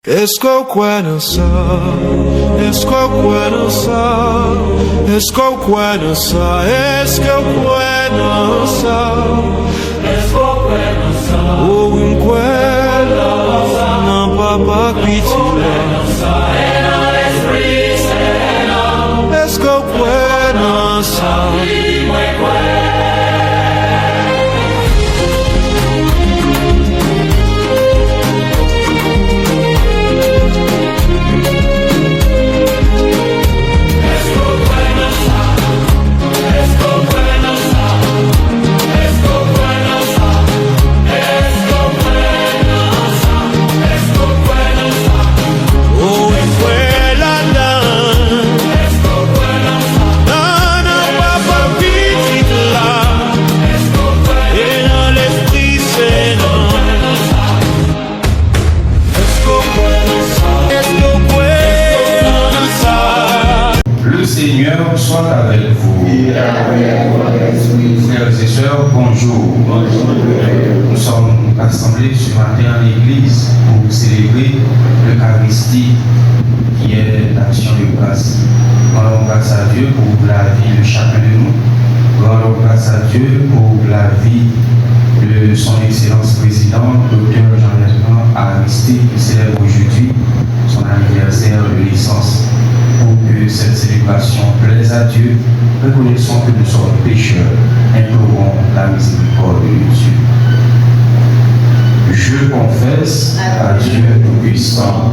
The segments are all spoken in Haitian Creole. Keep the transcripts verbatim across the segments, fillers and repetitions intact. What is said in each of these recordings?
Èske w kwè nan sa? Èske w kwè nan sa? Èske w kwè nan sa? Èske w kwè nan sa? Èske w kwè nan sa? O wi, m kwè nan Papa ak Pitit la. Èske w kwè nan sa? Le Seigneur soit avec vous. Frères et sœurs, bonjour. Nous sommes rassemblés ce matin en église pour célébrer l'Eucharistie, qui est l'action de grâce. Rendons grâce à Dieu pour la vie de chacun de nous. Rendons grâce à Dieu pour la vie de son Excellence Président, Docteur Jean-Bertrand Aristide, qui célèbre aujourd'hui son anniversaire de naissance. Pour que cette célébration plaise à Dieu, reconnaissons que nous sommes pécheurs, implorons la miséricorde de Dieu. Je confesse à Dieu Tout-Puissant,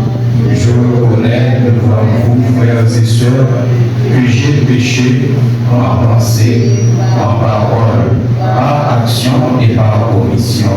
je reconnais devant vous, frères et sœurs, que j'ai péché en pensée, en parole, par action et par omission.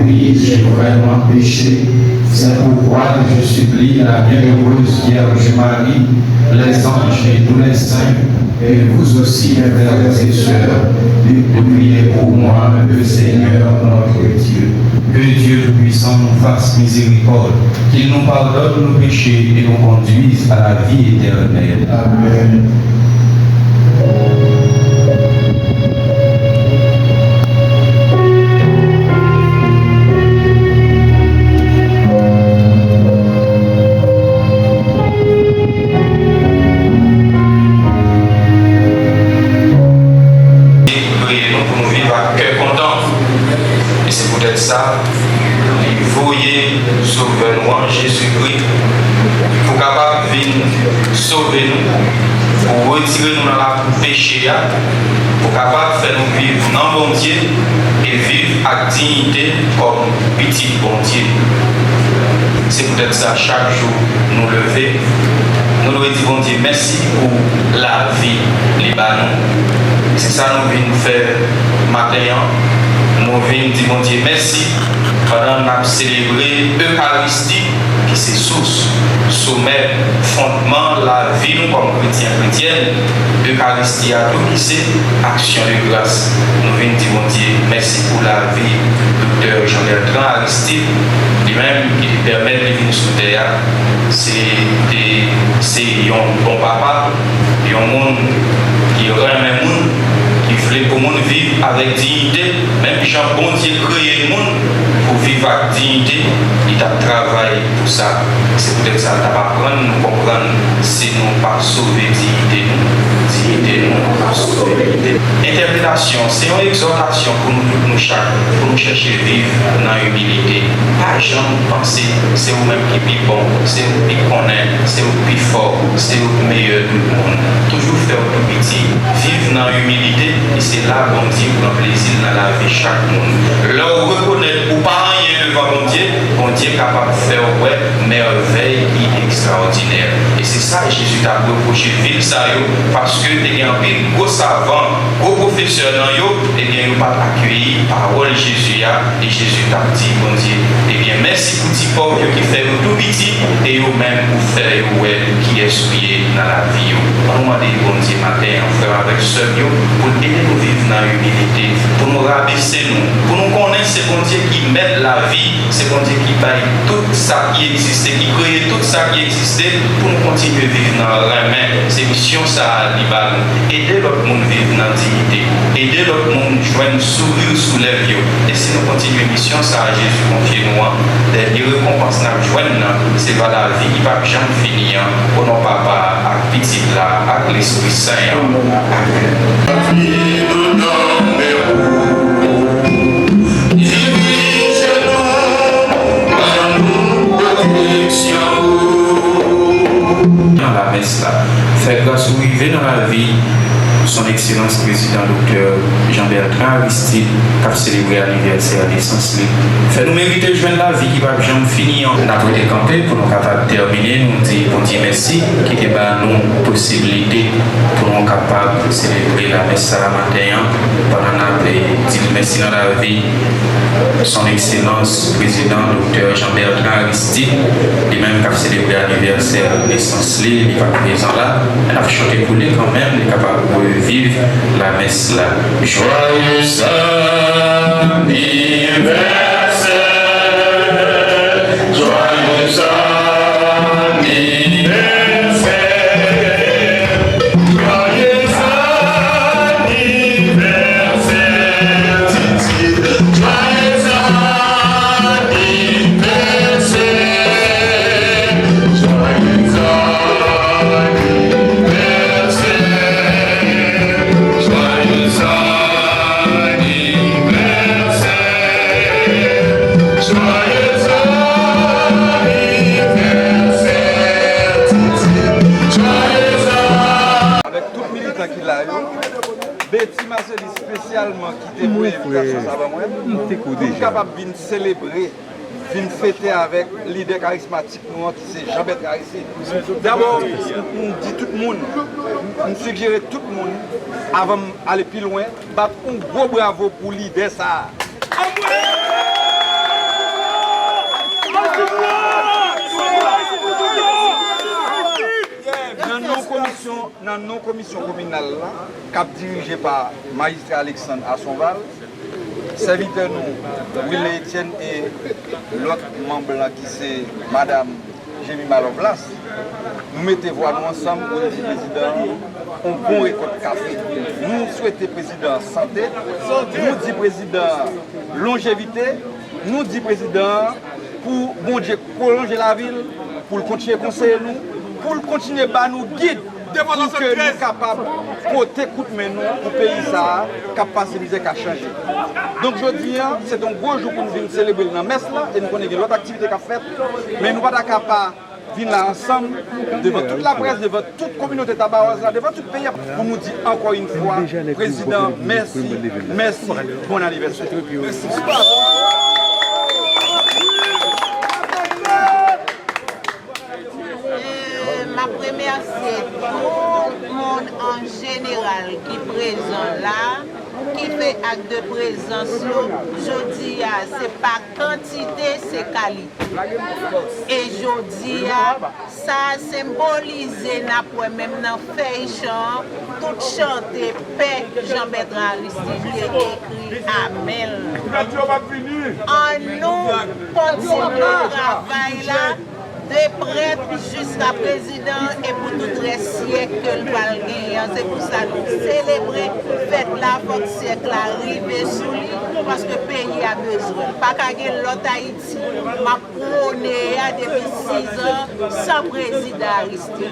Oui, j'ai vraiment péché. C'est pourquoi je supplie la bienheureuse Vierge Marie, les anges et tous les saints, et vous aussi, frères et sœurs, de prier pour moi, le Seigneur notre Dieu. Que Dieu Tout-Puissant nous fasse miséricorde, qu'il nous pardonne nos péchés et nous conduise à la vie éternelle. Amen. Li kreye nou pou nou viv ak kè kontan. E se poutèt sa, li voye Sovè nou an, Jezikri, pou kapab vin sove nou, pou retire nou nan labou peche a, pou kapab fè nou viv nan Bondye e viv ak diyite kòm pitit Bondye. Se poutèt sa, chak jou nou leve, nou dwe di Bondye mèsi pou lavi li ba nou. Se sa nou vin fè maten an. Nou vin di Bondye mèsi pandan n ap selebre Ekaristi, ki se sous, somè, fondman lavi nou kòm kretyen, kretyèn. Ekaristi a tou ki se aksyon de gras. Nou vin di Bondye mèsi pou lavi Doktè Jean Bertrand Aristide, li menm ki te pèmèt li vin sou tè a. Se te, se yon bon papa, yon moun ki renmen moun, ki vle pou moun viv avèk diyite, menm jan Bondye kreye moun pou viv ak diyite, li t ap travay pou sa. Se poutèt sa l t ap aprann nou konprann, si nou pa sove diyite nou, diyite nou ap sove nou. Entèpretasyon, se yon egzòtasyon pou nou tout, nou chak, pou nou chèche viv nan imilite. Pa janm panse se ou menm ki pi bon, se ou ki konnen, se ou ki pi fò, se ou ki meyè tout moun. Toujou fè w tou piti, viv nan imilite, e se la Bondye pran plezi l nan lavi chak moun. Lè w rekonèt ou pa anyen devan Bondye, Bondye kapab fè w wè mèvèy ki ekstraòdinè. E se sa Jezi t ap repwoche vil sa yo, paske te gen anpil gwo savan, gwo pwofesè nan yo, ebyen, yo pa t akeyi pawòl Jezi a, e Jezi t ap di Bondye, ebyen, mèsi pou ti pòv yo ki fè yo tou piti, e yo menm ou fè yo wè kiyès ou ye nan lavi yo. Ann nou mande Bondye maten an, frè m avèk sè m yo, pou l ede Pou nou viv nan imilite, pou nou rabese nou, pou nou konnen se Bondye ki mèt lavi, se Bondye ki bay tout sa ki egziste, ki kreye tout sa ki egziste, pou nou kontinye viv nan renmen. Se misyon sa a li ba nou. Ede lòt moun viv nan diyite. Ede lòt moun jwenn souri sou lèv yo. E si nou kontinye misyon sa a Jezi konfye nou an, dènye rekonpans n ap jwenn nan, se va lavi ki p ap janm fini an, o non Papa a, ak Pitit la, ak Lespri Sen an. Amèn. Dirije nou, ban nou pwoteksyon. Nan lamès la, fè gras ou rive nan lavi Son Ekselans Prezidan Doktè Jean Bertrand Aristide, k ap selebre anivèsè nesans li. Fè nou merite jwenn lavi ki p ap janm fini an. N ap rete kanpe pou nou kapab tèmine, nou di Bondye mèsi ki te ba nou posiblite pou nou kapab selebre lamès sa a maten an, pandan n ap, eh, di l mèsi nan lavi Son Ekselans Prezidan Doktè Jean Bertrand Aristide, li menm k ap selebre anivèsè nesans li, li pa t prezan la, men n ap chante pou li kanmenm, li kapab reviv lamès la. Joyeux anniversaire, joyeux anniversaire, joyeux anniversaire, Titi, joyeux anniversaire, joyeux anniversaire, joyeux anniversaire, joyeux anniversaire, Titi, joyeux anniversaire. Avèk tout militan ki la yo, Betty Marcelly espesyalman ki te voye envitasyon sa ban mwen, pou m kapab vin selebre, vin fete avèk lidè karismatik nou an ki se Jean Bertrand Aristide. Dabò, m, m di tout moun, m sijere tout moun, avan m ale pi lwen, bat yon gwo bravo pou lidè sa a. Nan non komisyon, nan non komisyon kominal la, k ap dirije pa Majistra Alexandre Asonval, sèvitè nou, Wilney Etienne, e lòt manm lan ki se Madam Jemima Lovelace, nou mete vwa nou ansanm pou n di prezidan an yon bon rekòt kafe. Nou swete prezidan an sante, nou di prezidan an lonjevite, nou di prezidan an pou Bondye pwolonje lavi l, pou l kontinye konseye nou, pou l kontinye ba nou gid, pou ke nou kapab pote kout men nou pou peyi sa a k ap pase mizè ka chanje. Donk, jodi a, se te yon gwo jou pou nou vin selebre l nan mès la, e nou konnen gen lòt aktivite k ap fèt, men nou pa ta ka pa vin la ansanm, devan tout laprès, devan tout kominote Tabawaz la, devan tout peyi a, pou nou di ankò yon fwa, prezidan, mèsi, mèsi, bon anivèsè. E m ap remèsye tout moun an jeneral ki prezan la, ki fè ak de prezans yo. Jodi a, se pa kantite, se kalite. E jodi a, sa senbolize, n ap wè menm nan fèy chan an, tout chante pè Jean Bertrand Aristide te ekri a men l. An nou kontinye travay la, de prèt jiska prezidan, e pou tout rès syèk ke l pral genyen an. Se pou sa nou selebre fèt la, fòk syèk la rive sou li, paske peyi a bezwen l. Pa ka gen lòt Ayiti. M ap pwone a depi sis an, san prezidan Aristide.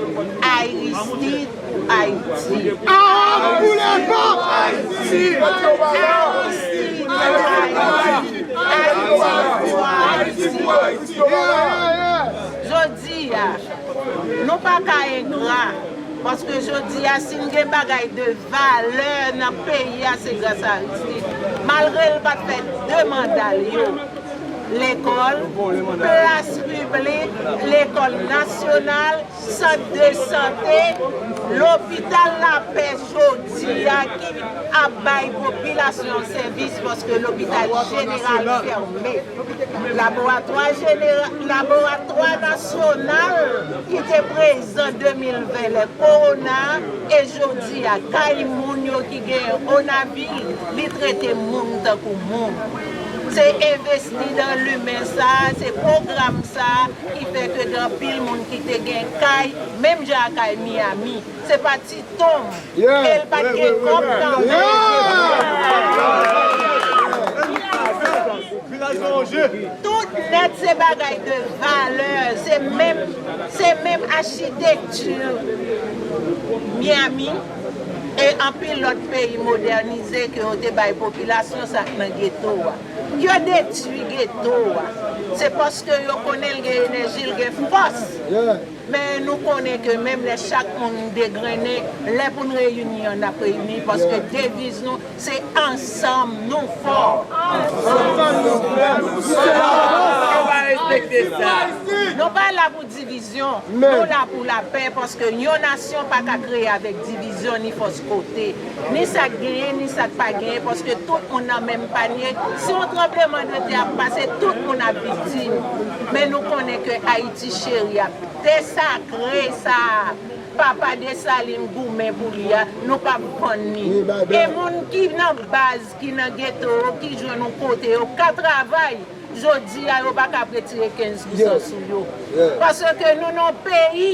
Aristide pou Ayiti. Arm pou levank! Aristide pou Ayiti! Ayiti pou Ayiti! Jodi a, nou pa ka engra, paske jodi a, si n gen bagay de valè nan peyi a, se gras a Aristide. Malgre l pa t fè de manda l yo, lekòl, plas piblik, lekòl nasyonal, sant de sante, lopital Lapè jodi a ki ap bay popilasyon an sèvis, paske lopital jeneral fèmen. Laboratwa jenera-, laboratwa nasyonal Ronald ki te prezan de mil ven lè kowona, e jodi a kay moun yo ki genyen Onavil, li trete moun tankou moun. Se envesti dan limen sa, se pwogram sa ki fè ke gen anpil moun ki te gen kay, menm jan ak kay Miami. Se pa ti Tom, e l pa t gen kòb kanmenm. Tout nèt se bagay de valè, se menm, se menm achitekti Miami e anpil lòt peyi modènize ke yo te bay popilasyon sa k nan geto a. Yo detwi geto a. Se paske yo konnen l gen enèji, l gen fòs. Men nou konnen ke menm lè chak moun degrennen, lè pou n reyini an, n ap reyini, paske deviz nou, se ansanm nou fò. Ansanm nou fò. Nou pa respekte sa. Nou pa la pou divizyon, nou la pou lapè, paske yon nasyon pa ka kreye avèk divizyon ni fòs kote. Ni sa k genyen, ni sa k pa genyen, paske tout moun nan menm panye. Si yon tranblemanntè ap pase, tout moun ap viktim. Men nou konnen ke Ayiti cheri a, tè sakre sa a, papa Desalin goumen pou li a, nou p ap vann li. E moun ki nan baz, ki nan geto yo, ki jwenn yon kote yo ka travay, jodi a yo pa ka ap retire kenz pousan sou yo. Paske nou nan yon peyi,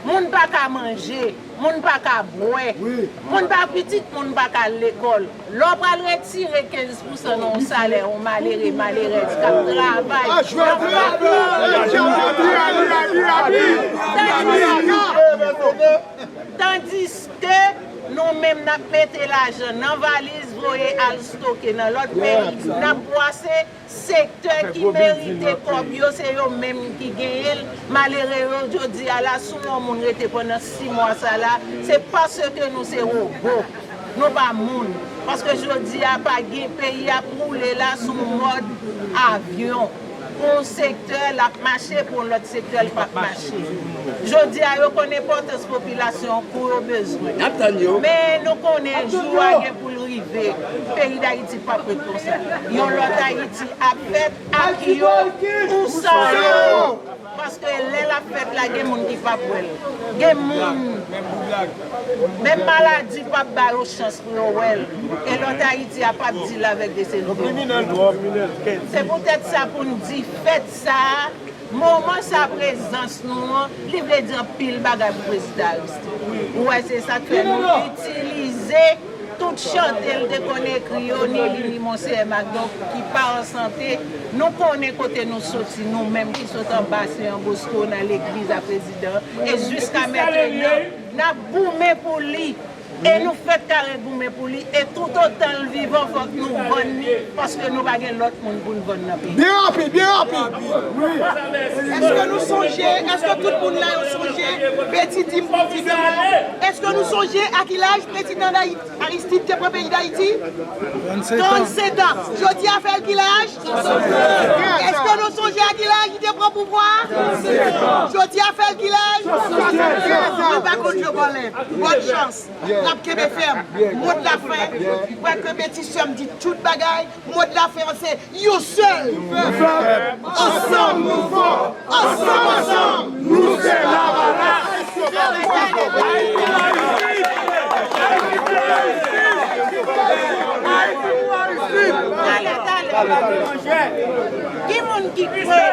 moun pa ka manje, moun pa ka bwè, moun pa, pitit moun pa ka al lekòl. Lè w pral retire kenz pousan nan yon salè yon malere, malerèz k ap travay, tandiske nou menm n ap mete lajan nan valiz, voye al stoke nan lòt peyi, n ap bwase. Sektè ki merite kòb yo, se yo menm ki genyen l. Malere yo, jodi a la, si yon moun rete pandan sis mwa sa la, se paske nou se wobo. Nou pa moun. Paske jodi a, pa gen, peyi ap woule la sou mòd avyon. Pou yon sektè, l ap mache, pou yon lòt sektè, l p ap mache. Jodi a, yo konn enpòtans popilasyon kou yo bezwen. Men nou konnen jou a gen pou l rive. Peyi Dayiti p ap ret konsa. Yon lòt Ayiti ap fèt ak yo ou san yo. Paske lè l ap fèt la, gen moun ki p ap wè l. Gen moun, menm maladi p ap ba yo chans pou yo wè l. E lòt Ayiti a p ap deal avèk de seri de. Se poutèt sa pou n di fèt sa a, moman sa, prezans nou an, li vle di anpil bagay pou prezidan Aristide. Ou wè, se sa k fè nou itilize tout chante l te konn ekri yo, ni li, ni Monseyè Macdonald, ki pa an sante. Nou konnen kote nou soti, nou menm ki sot anba Seyon Bosco, nan legliz a prezidan an. E jiska mentenan, n ap goumen pou li. E nou fèt kare goumen pou li. E toutotan l vivan, fòk nou vann li, paske nou pa gen lòt moun pou n vann nan peyi. Byen rapid, byen rapid. Èske nou sonje, èske tout moun la yo sonje Beti di m pou di de mo? Èske nou sonje a ki laj prezidan Dayiti, Aristide te pran peyi Dayiti? Trannsentan. Jodi a fè l ki laj? Èske nou sonje a ki laj li te pran pouvwa a? Jodi a fè l ki laj? Mwen pa konn yo vòlè. Bòn chans. N ap kenbe fèm. Mo de la fen. Kwèke Beti Sèm di tout bagay, mo de la fen an se yon sèl. Ansanm nou fò. Ansanm, ansanm, nou se Lavalas. Talè, talè. Ki moun ki kwè?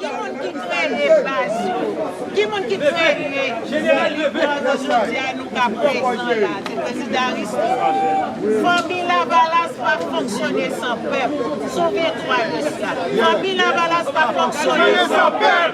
Ki moun ki kreye baz yo? Ki moun ki kreye militan yo jodi a nou ka prezan la? Se prezidan Aristide. Fanmi Lavalas pa fonksyone san pèp. Souvyen twa de sa. Fanmi Lavalas pa fonksyone san pèp.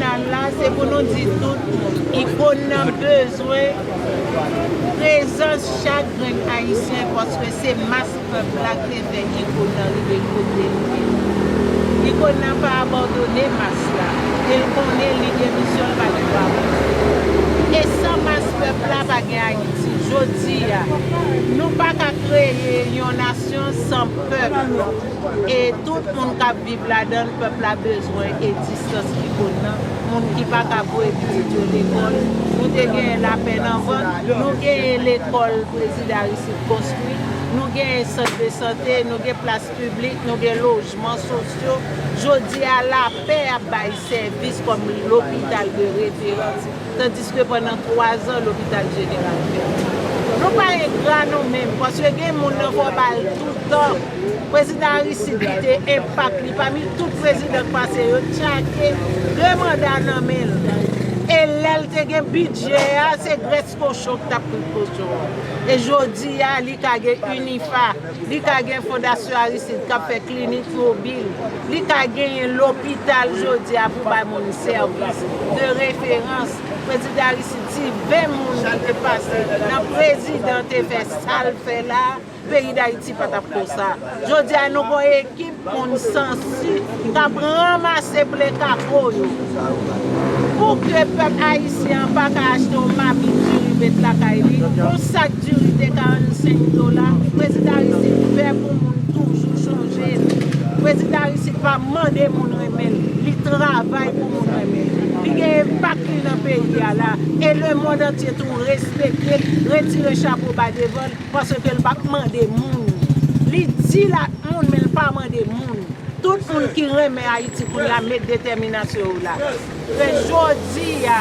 Jounal la, se pou nou di tout moun, Ikòn nan bezwen prezans chak grenn Ayisyen, paske se mas pèp la ki te fè Ikòn nan rive kote l ye. Ikòn nan pa abandone mas la, e l konnen li gen misyon, l pa gen pawòl. E san mas pèp la, pa gen Ayiti. Jodi a, nou pa ka kreye yon nasyon san pèp. E tout moun k ap viv ladan l, pèp la bezwen egzistans Ikòn nan. Moun ki pa ka voye pitit yo lekòl, nou te genyen lapè nan vant, nou genyen lekòl prezidan Aristide konstwi, nou genyen sant de sante, nou gen plas piblik, nou gen lojman sosyo. Jodi a, lapè ap bay sèvis kòm lopital de referans. Tandiske pandan twa zan, lopital jeneral fèmen. Nou pa engra nou menm, paske gen moun nan fò ba l toutan. Prezidan Aristide kite enpak li pami tout prezidan k pase yo, tchake de manda nan men l. E lè l te gen bidjè a, se grès kochon k t ap kwit kochon an. E jodi a, li ka gen UNIFA, li ka gen Fondasyon Aristide k ap fè klinik mobil, li ka genyen lopital jodi a pou bay moun sèvis de referans. Prezidan Aristide, si ven moun ki te pase nan prezidan te fè sa l fè la, peyi Dayiti pa t ap konsa. Jodi a, nou gon ekip moun sansi k ap ranmase ble kako yo. Pou ke pèp ayisyen an pa ka achte yon mabit diri met lakay li, yon sak diri te karannsenk dola, prezidan Aristide fè pou moun toujou chonje l. Prezidan Aristide pa mande moun renmen l, li travay pou moun renmen l. Li gen enpak li nan peyi a la, e lemonn antye tou respekte l, retire chapo ba devan l, paske l pa mande moun. Li di l ak moun, men l pa mande moun. Tout moun ki renmen Ayiti kounye a, met detèminasyon yo la. E jodi a,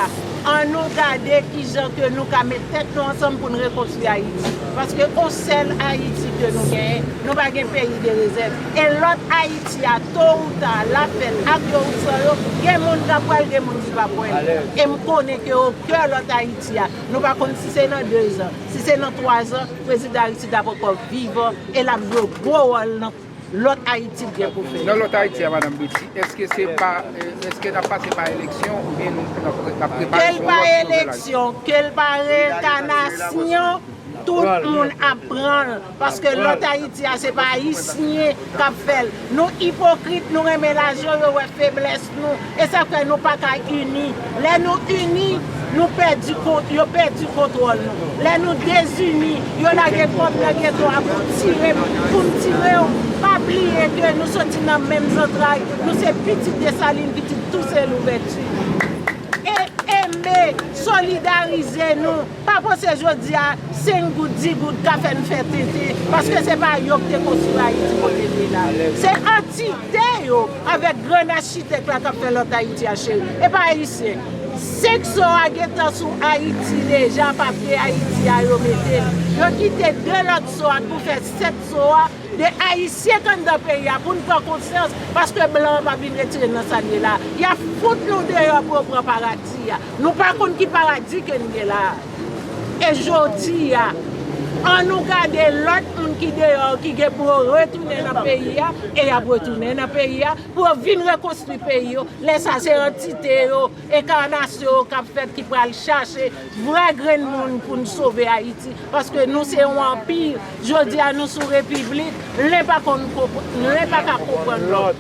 an nou gade kijan ke nou ka met tèt nou ansanm pou n rekonstwi Ayiti. Paske on sèl Ayiti ke nou genyen, nou pa gen peyi de rezèv. E lòt Ayiti a, to ou ta, l ap fèt, ak yo ou san yo, gen moun k ap pral, gen moun ki p ap pral. E m konnen ke o kè lòt Ayiti a, nou pa konn si se nan de zan, si se nan twa zan, prezidan Aristide ap ankò vivan e l ap jwe gwo wòl nan lòt Ayiti l gen pou fè. Nan lòt Ayiti a, Madanm Betty, èske se pa, èske n ap pase pa eleksyon oubyen nou, n ap pre-, n ap prepare pou yon lòt nouvèl Ayiti? Ke l pa eleksyon, ke l pa reyenkanasyon, tout moun ap pran l. Paske lòt Ayiti a, se pa Ayisyen k ap fè l. Nou ipokrit, nou renmen lajan, yo wè feblès nou. E sa fè nou pa ka ini. Lè nou ini, nou pèdi kont-, yo pèdi kontwòl nou. Lè nou dezini, yo lage bòm nan geto a pou tire, pou m tire w. Pa bliye ke nou soti nan menm zantray. Nou se pitit Desalin, pitit Tousen Louvèti. E enbe, solidarize nou. Pa panse jodi a, senk goud, di goud ka fè n fè tenten, paske se pa yo ki te konstwi Ayiti kote l ye la. Se antite yo, avèk grann achitèk la k ap fè lòt Ayiti a cheri. E pa Ayisyen. Senk so a gentan sou Ayiti deja, papye Ayiti a yo mete. Yo kite de lòt so a pou fè sèt so a de Ayisyen k anndan peyi a pou n pran konsyans, paske blan an p ap vin retire n nan sa n ye la. Y ap fout nou deyò pou yo pran paradi a. Nou pa konn ki paradi ke n gen la a. E jodi a, ann nou gade lòt moun ki deyò, ki gen pou yo retounen nan peyi a, e y ap retounen nan peyi a, pou yo vin rekonstwi peyi yo. Lè sa, se antite yo, enkanasyon yo k ap fèt ki pral chache vrè grenn moun pou n sove Ayiti. Paske nou se yon anpi. Jodi a, nou sou repiblik. Len pa konn konpr-, len pa ka konprann lòt.